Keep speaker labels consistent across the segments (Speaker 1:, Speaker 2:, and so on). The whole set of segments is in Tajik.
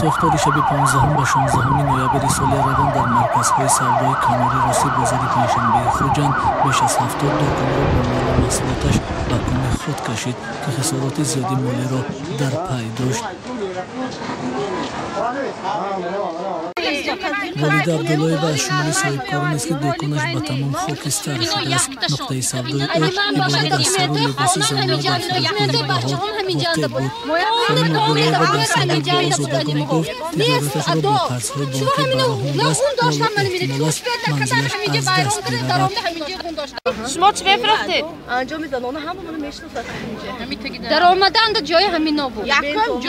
Speaker 1: Сӯхтори шаби 15 ба 16 ноябри соли равон дар марказҳои савдои канори рости бозори Панҷшанбеи Хуҷанд беш аз 70 дӯконро бо молу маҳсулоташ ба коми худ кашид, ки хисороти зиёди молиро дар пай дошт. Волида Абдуллоева аз шумори соҳибкоронест, ки дӯконаш ба тамом хокистар шудааст. Нуқтаи савдои ӯ иборат аз сару либоси занона дар фурӯшгоҳи Баҳор воқеъ буд. Хоним Абдуллоева дар суҳбат бо Озодагон гуфт, тиҷораташро бо қарзҳои бонкӣ ба роҳ мондааст ва ҳоло эҳтимол аст манзилаш аз даст биравад.
Speaker 2: Шумо чӣ мефурӯхтед?
Speaker 3: Анҷоми занона ҳамаро мешиносад.
Speaker 2: Даромаданда ҷои ҳамино буд.
Speaker 3: Якум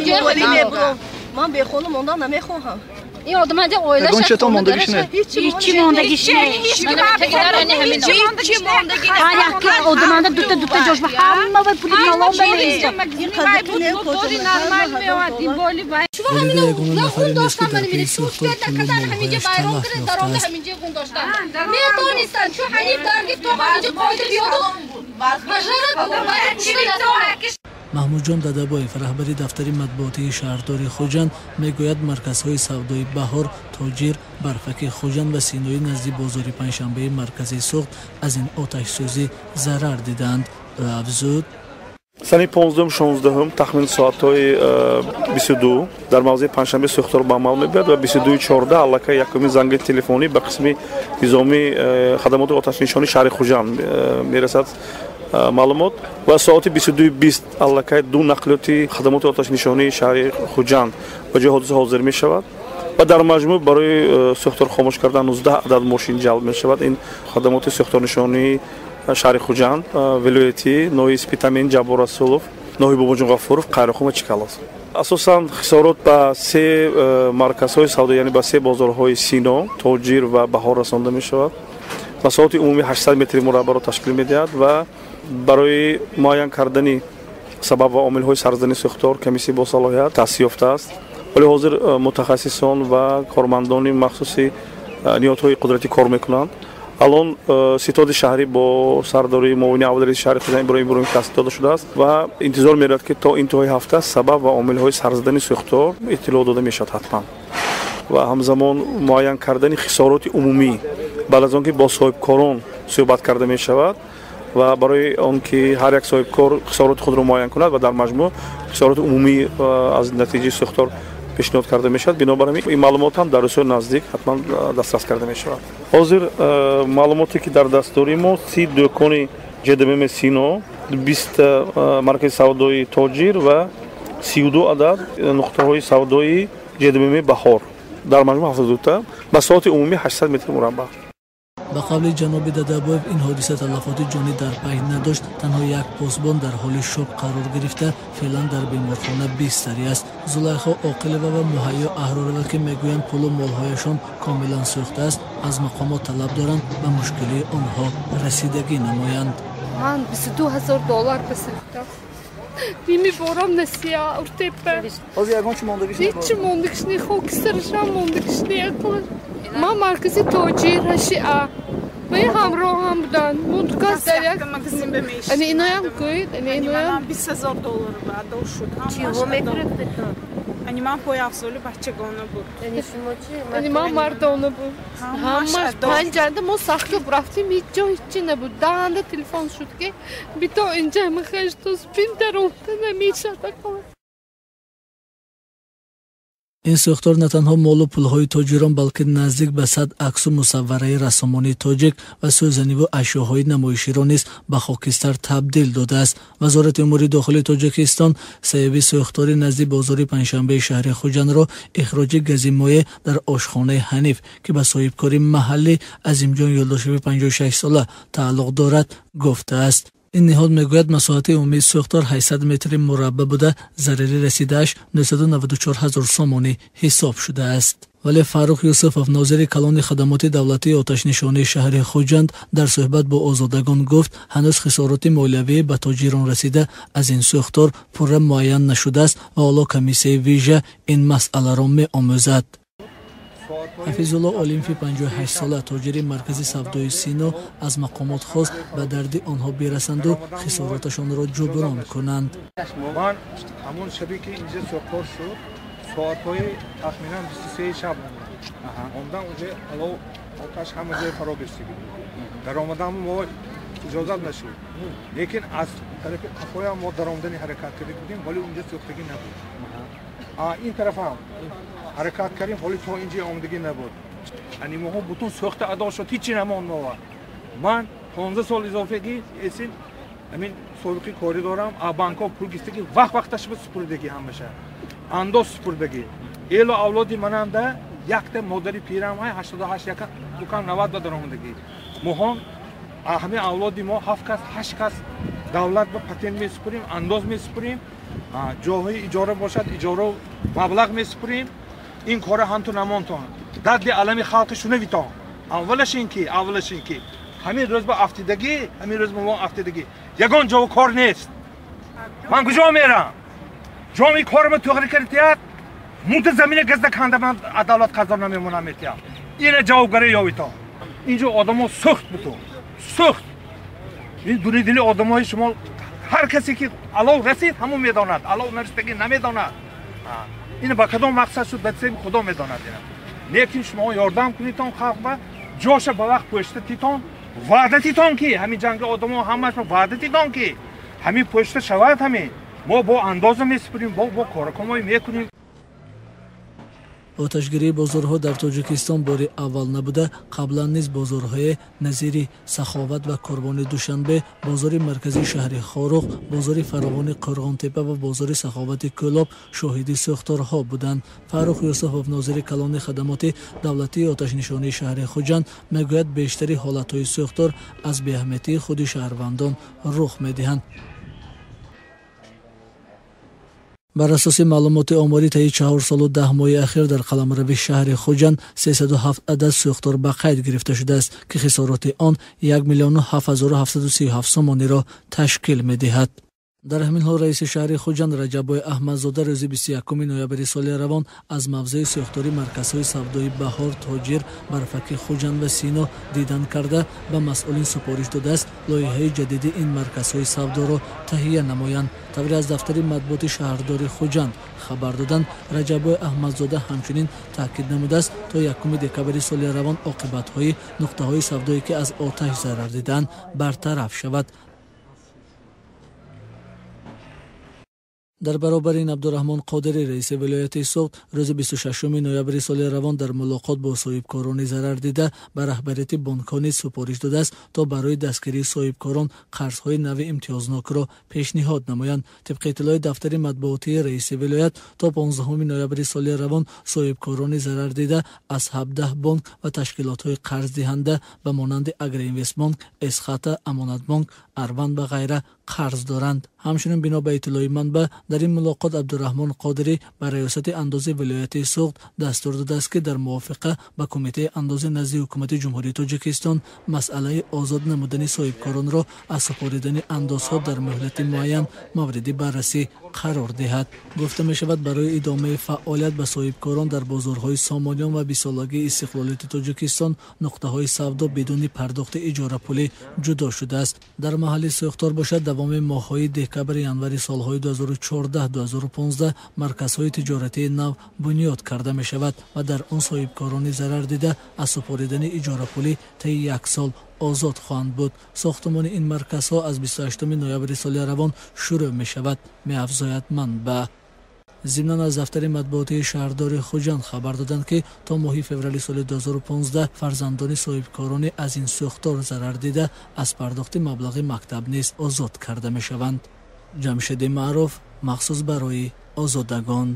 Speaker 3: ҷои мебурам. Ман бехона мондан намехоҳам.
Speaker 2: Ин одаманди оилаша
Speaker 4: Ягон мондагиш не?
Speaker 5: Ҳичи мондагиш не. Ҳар як одаманда дута дута ҷош ба ҳама вай пули калон бамеиста.
Speaker 1: Волида ягона нафаре нест, ки дар пайи сӯхтор пулу молҳояш талаф ёфтааст.
Speaker 2: Метонистанд, чун ҳаниф дарги то ҳаминҷо қоида биёду
Speaker 1: Маҳмудҷон Дадабоев, раҳбари дафтари матбуотии шаҳрдори Хуҷанд, мегӯяд, марказҳои савдои Баҳор, Тоҷир, Барфаки Хуҷанд ва Синоӣ назди бозори Панҷшанбеи маркази Суғд аз ин оташсӯзӣ зарар дидаанд. Ӯ афзуд:
Speaker 6: Санаи 15-16 тахмин соатҳои 22 дар мавзеи Панҷшанбе сӯхтор ба амал мебиёд ва 22:14 аллакай якумин занги телефонӣ ба қисми низомии хадамоти оташнишонии шаҳри Хуҷанд мерасад маълумот ва соати 22:20 аллакай ду нақлиёти хадамоти оташнишонии шаҳри Хуҷанд ба ҷои ҳодиса ҳозир мешавад ва дар маҷмӯъ барои сӯхтор хомӯш кардан 19 адад мошин ҷалб мешавад. Ин хадамоти сӯхторнишонии шаҳри Хуҷанд, вилоятӣ, ноҳияи Спитамен, Ҷаббор Расулов, ноҳияи Бобоҷон Ғафуров, Қайроқум ва Чикалос. Асосан хисорот ба се марказҳои савдо, яъне ба се бозорҳои Сино, Тоҷир ва Баҳор расонда мешавад. Масоҳати умумӣ 800 метри мураббаъро ташкил медиҳад ва барои муайян кардани сабаб ва омилҳои сарзадани сӯхтор комиссияи босалоҳият таъсис ёфтааст. Вале ҳозир мутахассисон ва кормандони махсуси ниҳодҳои қудратӣ кор мекунанд. Алон ситоди шаҳрӣ бо сардории муовини аввали раиси шаҳри Хуҷанд Иброҳим Иброҳимов таъсис дода шудааст ва интизор меравад, ки то интиҳои ҳафта сабаб ва омилҳои сарзадани сӯхтор иттилоъ дода мешавад ҳатман ва ҳамзамон муайян кардани хисороти умумӣ баъд аз он ки бо соҳибкорон суҳбат карда мешавад ва барои он ки ҳар як соҳибкор хисороти худро муайян кунад ва дар маҷмӯъ хисороти умумӣ аз натиҷаи сӯхтор пешниҳод карда мешавад. Бинобар ин маълумот ҳам дар рӯзҳои наздик ҳатман дастрас карда мешавад. Ҳозир маълумоте ки дар даст дорем мо 30 дӯкони ЖДММ Сино, 20 маркази савдои Тоҷир ва 32 адад нуқтаҳои савдои ЖДММ Баҳор, дар маҷмӯъ 72 та, масоҳати умумӣ 800 метри мураббаъ.
Speaker 1: Ба қавли ҷаноби Дадабоев, ин ҳодиса талафоти ҷонӣ дар пай надошт. Танҳо як посбон дар ҳоли шок қарор гирифта, феълан дар беморхона бистарӣ аст. Зулайхо Оқилова ва Муҳайё Аҳророва, ки мегӯянд пулу молҳояшон комилан сӯхтааст, аз мақомот талаб доранд ба мушкилии онҳо расидагӣ намоянд.
Speaker 7: Ман 22 ҳазор доллар бисӯхтам. Ними борам насия уртепа.
Speaker 4: Ҳозир ягон чӣ мондагиш не?
Speaker 7: Ҳеҷ мондагиш не, хокистарашам мондагиш не. Ман маркази Тоҷир ҳашиа. Ман ҳамроҳам буданд. Мо дукас дар як ани иноям гӯед, ани иноям
Speaker 8: 20 ҳазор доллар ба адо шуд.
Speaker 3: Чиҳо мефурӯхтед?
Speaker 8: Ани ман пойафзоли бачагона буд.
Speaker 3: Ани шумо чӣ?
Speaker 7: Ани ман мардона буд. Ҳамаш панҷанда мо сахтоб рафтем, ҳеҷ ҷо ҳеҷ набуд. Даҳанда телефон шуд, ки бито инҷа мехешто спин даромада намешавад.
Speaker 1: Ин сӯхтор на танҳо молу пулҳои тоҷирон, балки наздик ба 100 аксу мусаввараи рассомони тоҷик ва сӯзаниву ашёҳои намоиширо низ ба хокистар табдил додааст. Вазорати умури дохилии Тоҷикистон сабаби сӯхтори назди бозори Панҷшанбеи шаҳри Хуҷандро ихроҷи гази моеъ дар ошхонаи Ҳаниф, ки ба соҳибкори маҳаллӣ Азимҷон Юлдошеви 56 сола тааллуқ дорад, гуфтааст. Ин ниҳод мегӯяд, масоҳати умумии сӯхтор 800 метри мураббаъ буда, зарари расидааш 994 ҳазор сомонӣ ҳисоб шудааст. Вале Фаррух Юсуфов, нозири калони хадамоти давлатии оташнишонии шаҳри Хуҷанд, дар суҳбат бо Озодагон гуфт, ҳанӯз хисороти молиявӣ ба тоҷирон расида аз ин сӯхтор пурра муайян нашудааст ва ҳоло комиссияи вижа ин масъаларо меомӯзад. Ҳафизулло Олимфи 58 сола, тоҷири маркази савдои Сино, аз мақомот хост ба дарди онҳо бирасанду хисороташонро ҷуброн кунанд.
Speaker 4: Ман ҳамон шабе ки инҷа сӯхтор шуд,
Speaker 9: Соатҳои тахминан 23 шаб омадам. Уже алов оташ ҳама ҷой фаро гирифтагӣ буд. Даромадан мо иҷозат нашуд, лекин аз тарафи қафоям мо даромадани ҳаракат карда будем, вале унҷа сӯхтагӣ набуд. Ин тарафам ҳаракат кардем, ҳоли то инҷа омадагӣ набуд. Анимоҳо бутун сӯхта адо шуд, ҳичи намонд мова. Ман 15 сол изофагӣ эсин ҳамин собиқи корӣ дорам, а банкҳо пул гирифтагӣ, вақт вақташ супурдагӣ, ҳамаша андоз супурдагӣ. Элу авлоди мананда якта модари пирам ҳай 88, яка дукан 90 ба даромадагӣ. Моҳон ҳамин авлоди мо 7 кас, 8 кас давлат ба патент месупурем, андоз месупурем, ҷоҳои иҷора бошад, иҷора маблағ месупурем. Ин кора ҳамту намонтон. Дадли алами халқи шунавитон. Аввалаш ин ки ҳамин рӯз ба афтидагӣ, ҳамин рӯз ба мо афтидагӣ. Ягон ҷо кор нест. Ман куҷо мерам? Ҷоми корма туғри кардият, мудда замина газда канда ман адолат қазо намемонам метиям. Ина ҷавобгарӣ ёвитон. Инҷо одамо сӯхт бутун. Сӯхт. Ин дуни дили одамои шумо ҳар касе ки алов расид ҳамон медонад, алов нарасидагӣ намедонад. Ин ба кадом мақсад шуд, ба себи Худо медонад ина. Лекин шумо ёрдам кунитон халқ ба ҷоша ба вақт пӯшта титон, ваъда титон ки ҳамин ҷанги одамо ҳамаш ваъда титон ки ҳамин пӯшта шавад, ҳамин мо бо андоза месупурем, бо коракомой мекунем.
Speaker 1: Оташгирии бозорҳо дар Тоҷикистон бори аввал набуда, қаблан низ бозорҳои назири Саховат ва Корвони Душанбе, бозори марказии шаҳри Хоруғ, бозори фаровони Қӯрғонтепа ва бозори Саховати Кӯлоб шоҳиди сӯхторҳо буданд. Фаррух Юсуфов, нозири калони хадамоти давлатии оташнишонии шаҳри Хуҷанд, мегӯяд бештари ҳолатҳои сӯхтор аз беаҳамиятии худи шаҳрвандон рух медиҳанд. Бар асоси маълумоти оморӣ таи 4 солу 10 моҳи ахир дар қаламрави шаҳри Хуҷанд 307 адад сӯхтор ба қайд гирифта шудааст, ки хисороти он 1 7 737 сомониро ташкил медиҳад. Дар ҳамин ҳол раиси шаҳри Хуҷанд Раҷаббой Аҳмадзода рӯзи 21 ноябри соли равон аз мавзеи сӯхтори марказҳои савдои Баҳор, Тоҷир, Барфаки Хуҷанд ва Сино дидан карда ба масъулин супориш додааст лоиҳаи ҷадиди ин марказҳои савдоро таҳия намоянд. Тавре аз дафтари матбуоти шаҳрдори Хуҷанд хабар доданд, Раҷаббой Аҳмадзода ҳамчунин таъкид намудааст то 1 декабри соли равон оқибатҳои нуқтаҳои савдое ки аз оташ зарар дидаанд бартараф шавад. Дар баробари ин Абдураҳмон Қодирӣ, раиси вилояти Суғд, рӯзи 26 ноябри соли равон дар мулоқот бо соҳибкорони зарар дида ба раҳбарияти бонкҳо низ супориш додааст то барои дастгирии соҳибкорон қарзҳои нави имтиёзнокро пешниҳод намоянд. Тибқи иттилои дафтари матбуотии раиси вилоят, то 15 ноябри соли равон соҳибкорони зарар дида аз 17 бонк ва ташкилотҳои қарздиҳанда ба монанди Агроинвестбонк, Эсхата, Амонатбонк, Арванд ва ғайра қарз доранд. Ҳамчунин бино ба иттилои манбаъ, дар ин мулоқот Абдураҳмон Қодирӣ ба раёсати андози вилояти Суғд дастур додааст ки дар мувофиқа ба Кумитаи андози назди Ҳукумати Ҷумҳурии Тоҷикистон масъалаи озод намудани соҳибкоронро аз супоридани андозҳо дар муҳлати муайян мавриди баррасӣ қарор диҳад. Гуфта мешавад, барои идомаи фаъолият ба соҳибкорон дар бозорҳои Сомониён ва бисолагии истиқлолияти Тоҷикистон нуқтаҳои савдо бидуни пардохти иҷорапулӣ ҷудо шудааст. Дар маҳалли сӯхтор бошад, давоми моҳҳои декабри январи солҳои 2014-2015 марказҳои тиҷоратии нав бунёд карда мешавад ва дар он соҳибкорони зарар дида аз супоридани иҷорапулӣ таи як сол озод хоҳанд буд. Сохтумони ин марказҳо аз 28 ноябри соли равон шурӯъ мешавад, меафзояд манбаъ. Зимнан аз дафтари матбуотии шаҳрдори Хуҷанд хабар доданд, ки то моҳи феврали соли 2015 фарзандони соҳибкорони аз ин сӯхтор зарар дида аз пардохти маблағи мактаб низ озод карда мешаванд. Ҷамшеди Маъруф, махсус барои Озодагон.